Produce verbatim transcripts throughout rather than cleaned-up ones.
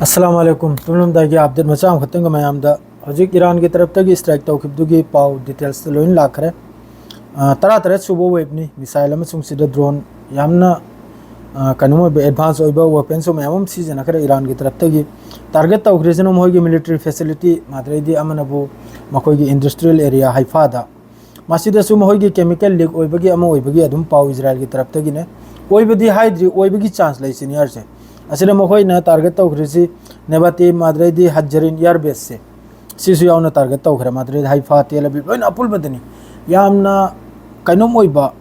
ꯑꯁꯂꯥꯃꯨ ꯑꯂꯥꯏꯀꯨꯝ꯫ ꯇꯨꯝꯂꯝꯗꯥꯏꯒꯤ update ꯃꯆꯥ ꯑꯃꯈꯛꯇꯪꯒ ꯃꯌꯥꯝꯗ꯫ ꯍꯧꯖꯤꯛ ꯏꯔꯥꯟꯒꯤ ꯇꯔꯞꯇꯒꯤ ꯁ꯭ꯇ꯭ꯔꯥꯏꯛ ꯇꯧꯈꯤꯕꯗꯨꯒꯤ ꯄꯥꯎ ꯗꯤꯇꯦꯜꯁꯇ ꯂꯣꯏꯅ ꯂꯥꯛꯈ꯭ꯔꯦ꯫ ꯑ, ꯇꯔꯥ ꯇꯔꯦꯠ ꯁꯨꯕ ꯋꯦꯕꯅꯤ꯫ ꯃꯤꯁꯥꯏꯜ ꯑꯃꯁꯨꯡ ꯁꯤꯗ ꯗ꯭ꯔꯣꯟ ꯌꯥꯝꯅ, ꯑ, ꯀꯩꯅꯣ ꯑꯣꯏꯕ, ꯑꯦꯗꯚꯥꯟꯁ ꯑꯣꯏꯕ ꯋꯦꯄꯟꯁꯨ ꯃꯌꯥꯝ ꯑꯃ ꯁꯤꯖꯤꯟꯅꯈ꯭ꯔꯦ ꯏꯔꯥꯟꯒꯤ ꯇꯔꯞꯇꯒꯤ꯫ ꯇꯥꯔꯒꯦꯠ ꯇꯧꯈ꯭ꯔꯤꯁꯤꯅ ꯃꯈꯣꯏꯒꯤ ꯃꯤꯂꯤꯇꯔꯤ ꯐꯦꯁꯤꯂꯤꯇꯤ, ꯑꯗꯩꯗꯤ ꯑꯃꯅꯕꯨ ꯃꯈꯣꯏꯒꯤ ꯏꯟꯗꯁꯇ꯭ꯔꯤꯌꯦꯜ ꯑꯦꯔꯤꯌꯥ ꯍꯥꯏꯐꯥꯗ꯫ ꯃꯁꯤꯗꯁꯨ ꯃꯈꯣꯏꯒꯤ ꯀꯦꯃꯤꯀꯦꯜ ꯂꯤꯛ ꯑꯣꯏꯕꯒꯤ ꯑꯃ ꯑꯣꯏꯕꯒꯤ ꯑꯗꯨꯝ ꯄꯥꯎ ꯏꯖꯔꯥꯏꯜꯒꯤ ꯇꯔꯞꯇꯒꯤꯅꯦ꯫ ꯑꯣꯏꯕꯗꯤ ꯍꯥꯏꯗ꯭ꯔꯤ, ꯑꯣꯏꯕꯒꯤ ꯆꯥꯟꯁ ꯂꯩ ꯁꯤꯅꯤꯌꯔꯁꯦ꯫ ꯑꯁꯤꯗ ꯃꯈꯣꯏꯅ ꯇꯥꯔꯒꯦꯠ ꯇꯧꯈ꯭ꯔꯤꯁꯤ ꯅꯦꯕꯥꯇꯤꯝ, ꯑꯗꯩꯗꯤ ꯍꯠꯖꯔꯤꯟ ꯏꯌꯥꯔ ꯕꯦꯁꯁꯦ, ꯁꯤꯁꯨ ꯌꯥꯎꯅ ꯇꯥꯔꯒꯦꯠ ꯇꯧꯈ꯭ꯔꯦ꯫ ꯃꯗꯨꯗꯩꯗꯤ ꯍꯥꯏꯐꯥ, ꯇꯦꯜ ꯑꯕꯤꯕ ꯂꯣꯏꯅ ꯑꯄꯨꯟꯕꯗꯅꯤ꯫ ꯌꯥꯝꯅ ꯀꯩꯅꯣꯝ ꯑꯣꯏꯕ,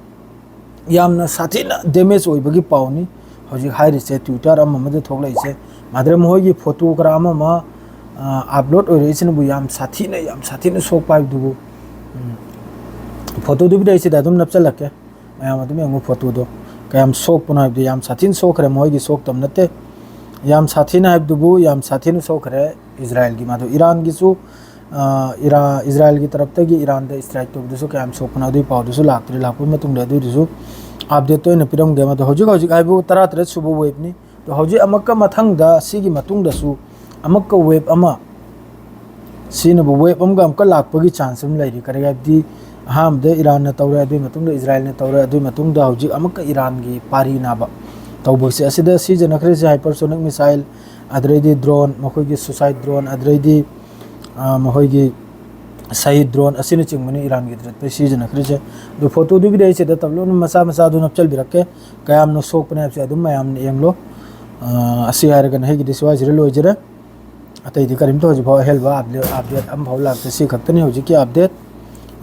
ꯌꯥꯝꯅ ꯁꯥꯊꯤꯅ ꯗꯦꯃꯦꯖ ꯑꯣꯏꯕꯒꯤ ꯄꯥꯎꯅꯤ ꯍꯧꯖꯤꯛ ꯍꯥꯏꯔꯤꯁꯦ, ꯇ꯭ꯋꯤꯇꯔ ꯑꯃ ꯑꯃꯗ ꯊꯣꯛꯂꯛꯏꯁꯦ꯫ ꯃꯥꯗ꯭ꯔꯦ ꯃꯈꯣꯏꯒꯤ ꯐꯣꯇꯣ ꯈꯔ ꯑꯃ ꯑꯃ, ꯑ, ꯑꯞꯂꯣꯗ ꯑꯣꯏꯔꯛꯏꯁꯤꯅꯕꯨ ꯌꯥꯝ ꯁꯥꯊꯤꯅ, ꯌꯥꯝ ꯁꯥꯊꯤꯅ ꯁꯣꯛꯄ ꯍꯥꯏꯕꯗꯨꯕꯨ, ꯎꯝ, ꯐꯣꯇꯣꯗꯨꯕꯨꯗꯤ ꯑꯩ ꯁꯤꯗ ꯑꯗꯨꯝ ꯅꯞꯆꯜꯂꯛꯀꯦ, ꯃꯌꯥꯝ ꯑꯗꯨꯝ ꯌꯦꯡꯉꯨ ꯐꯣꯇꯣꯗꯣ꯫ ꯀꯌꯥꯝ ꯁꯣꯛꯄꯅꯣ ꯍꯥꯏꯕꯗꯤ ꯌꯥꯝ ꯁꯥꯊꯤꯅ ꯁꯣꯛꯈ꯭ꯔꯦ, ꯃꯈꯣꯏꯒꯤ ꯁꯣꯛꯇꯕ ꯅꯠꯇꯦ꯫ ꯌꯥꯝ ꯁꯥꯊꯤꯅ ꯍꯥꯏꯕꯗꯨꯕꯨ ꯌꯥꯝ ꯁꯥꯊꯤꯅ ꯁꯣꯛꯈ꯭ꯔꯦ ꯏꯖꯔꯥꯏꯜꯒꯤ꯫ ꯃꯥꯗꯣ ꯏꯔꯥꯟꯒꯤꯁꯨ, ꯑ, ꯏꯔꯥ-, ꯏꯖꯔꯥꯏꯜꯒꯤ ꯇꯔꯞꯇꯒꯤ ꯏꯔꯥꯟꯗ ꯁ꯭ꯇ꯭ꯔꯥꯏꯛ ꯇꯧꯕꯗꯨꯁꯨ ꯀꯌꯥꯝ ꯁꯣꯛꯄꯅꯣ ꯑꯗꯨꯒꯤ ꯄꯥꯎꯗꯨꯁꯨ ꯂꯥꯛꯇ꯭ꯔꯤ꯫ ꯂꯥꯛꯄ ꯃꯇꯨꯡꯗ ꯑꯗꯨꯏꯗꯨꯁꯨ ꯑꯞꯗꯦꯠꯇ ꯑꯣꯏꯅ ꯄꯤꯔꯝꯒꯦ꯫ ꯃꯗꯣ ꯍꯧꯖꯤꯛ ꯍꯧꯖꯤꯛ ꯍꯥꯏꯕꯨ ꯇꯔꯥ ꯇꯔꯦꯠ ꯁꯨꯕ ꯋꯦꯕꯅꯤ꯫ ꯑꯗꯣ ꯍꯧꯖꯤꯛ ꯑꯃꯨꯛꯀ ꯃꯊꯪꯗ ꯁꯤꯒꯤ ꯃꯇꯨꯡꯗꯁꯨ ꯑꯃꯨꯛꯀ ꯋꯦꯕ ꯑꯃ, ꯁꯤꯅꯕꯨ ꯋꯦꯕ ꯑꯃꯒ ꯑꯃꯨꯛꯀ ꯂꯥꯛꯄꯒꯤ ꯆꯥꯟꯁ ꯑꯃ ꯂꯩꯔꯤ꯫ ꯀꯔꯤ ꯍꯥꯏꯕꯗꯤ ꯑꯍꯥꯟꯕꯗ ꯏꯔꯥꯟꯅ ꯇꯧꯔꯦ, ꯑꯗꯨꯒꯤ ꯃꯇꯨꯡꯗ ꯏꯖꯔꯥꯏꯜꯅ ꯇꯧꯔꯦ, ꯑꯗꯨꯒꯤ ꯃꯇꯨꯡꯗ ꯍꯧꯖꯤꯛ ꯑꯃꯨꯛꯀ ꯏꯔꯥꯟꯒꯤ ꯄꯥꯔꯤ ꯅꯥꯕ ꯇꯧꯕꯁꯦ꯫ ꯑꯁꯤꯗ ꯁꯤꯖꯤꯟꯅꯈ꯭ꯔꯤꯁꯦ ꯍꯥꯏꯄꯔꯁꯣꯅꯤꯛ ꯃꯤꯁꯥꯏꯜ, ꯑꯗꯨꯗꯩꯗꯤ ꯗ꯭ꯔꯣꯟ, ꯃꯈꯣꯏꯒꯤ ꯁꯨꯁꯥꯏꯠ ꯗ꯭ꯔꯣꯟ, ꯑꯗꯨꯗꯩꯗꯤ, ꯑ, ꯃꯈꯣꯏꯒꯤ ꯁꯍꯤꯗ ꯗ꯭ꯔꯣꯟ ꯑꯁꯤꯅꯆꯤꯡꯕꯅꯤ ꯏꯔꯥꯟꯒꯤ ꯇꯔꯞꯇ ꯁꯤꯖꯤꯟꯅꯈ꯭ꯔꯤꯁꯦ꯫ ꯑꯗꯨ ꯐꯣꯇꯣꯗꯨꯒꯤꯗꯤ ꯑꯩ ꯁꯤꯗ ꯇꯞꯂꯞꯅ ꯃꯆꯥ ꯃꯆꯥꯗꯨ ꯅꯞꯆꯜꯕꯤꯔꯛꯀꯦ꯫ ꯀꯌꯥꯝꯅ ꯁꯣꯛꯄꯅꯦ ꯍꯥꯏꯕꯁꯦ ꯑꯗꯨꯝ ꯃꯌꯥꯝꯅ ꯌꯦꯡꯂꯣ꯫ ꯑ, ꯑꯁꯤ ꯍꯥꯏꯔꯒꯅ ꯑꯩꯒꯤꯗꯤ ꯁ꯭ꯋꯥꯏꯁꯤꯗ ꯂꯣꯏꯖꯔꯦ꯫ ꯑꯇꯩꯗꯤ ꯀꯔꯤꯝꯇ ꯍꯧꯖꯤꯛꯐꯥꯎ ꯑꯍꯦꯟꯕ ꯑꯞꯗꯦꯠ, ꯑꯞꯗꯦꯠ ꯑꯃꯐꯥꯎ ꯂꯥꯛꯇꯦ꯫ ꯁꯤ ꯈꯛꯇꯅꯤ ꯍꯧꯖꯤꯛꯀꯤ ꯑꯞꯗꯦꯠ꯫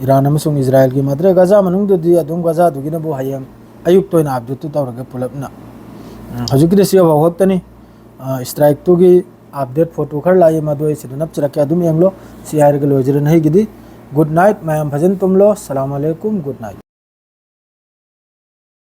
ꯏꯔꯥꯟ ꯑꯃꯁꯨꯡ ꯏꯖꯔꯥꯏꯜꯒꯤ꯫ ꯃꯗ꯭ꯔꯦ ꯒꯖꯥ ꯃꯅꯨꯡꯗꯗꯤ ꯑꯗꯨꯝ ꯒꯖꯥꯗꯨꯒꯤꯅꯕꯨ ꯍꯌꯦꯡ ꯑꯌꯨꯛꯇ ꯑꯣꯏꯅ ꯑꯞꯗꯦꯠꯇꯨ ꯇꯧꯔꯒꯦ ꯄꯨꯂꯞꯅ꯫ ꯎꯝ, ꯍꯧꯖꯤꯛꯀꯤꯗꯤ ꯁꯤ ꯑꯐꯥꯎ ꯈꯛꯇꯅꯤ꯫ ꯑ, ꯁ꯭ꯇ꯭ꯔꯥꯏꯛꯇꯨꯒꯤ ꯑꯞꯗꯦꯠ ꯐꯣꯇꯣ ꯈꯔ ꯂꯥꯛꯏ, ꯃꯗꯨ ꯑꯩ ꯁꯤꯗ ꯅꯞꯆꯔꯛꯀꯦ, ꯑꯗꯨꯝ ꯌꯦꯡꯂꯣ꯫ ꯁꯤ ꯍꯥꯏꯔꯒ ꯂꯣꯏꯖꯔꯦ ꯅꯍꯩꯒꯤꯗꯤ꯫ ꯒꯨꯗ ꯅꯥꯏꯠ, ꯃꯌꯥꯝ ꯐꯖꯅ ꯇꯨꯝꯂꯣ꯫ ꯁꯂꯥꯝ ꯑꯂꯩꯀꯨꯝ, ꯒꯨꯗ ꯅꯥꯏꯠ꯫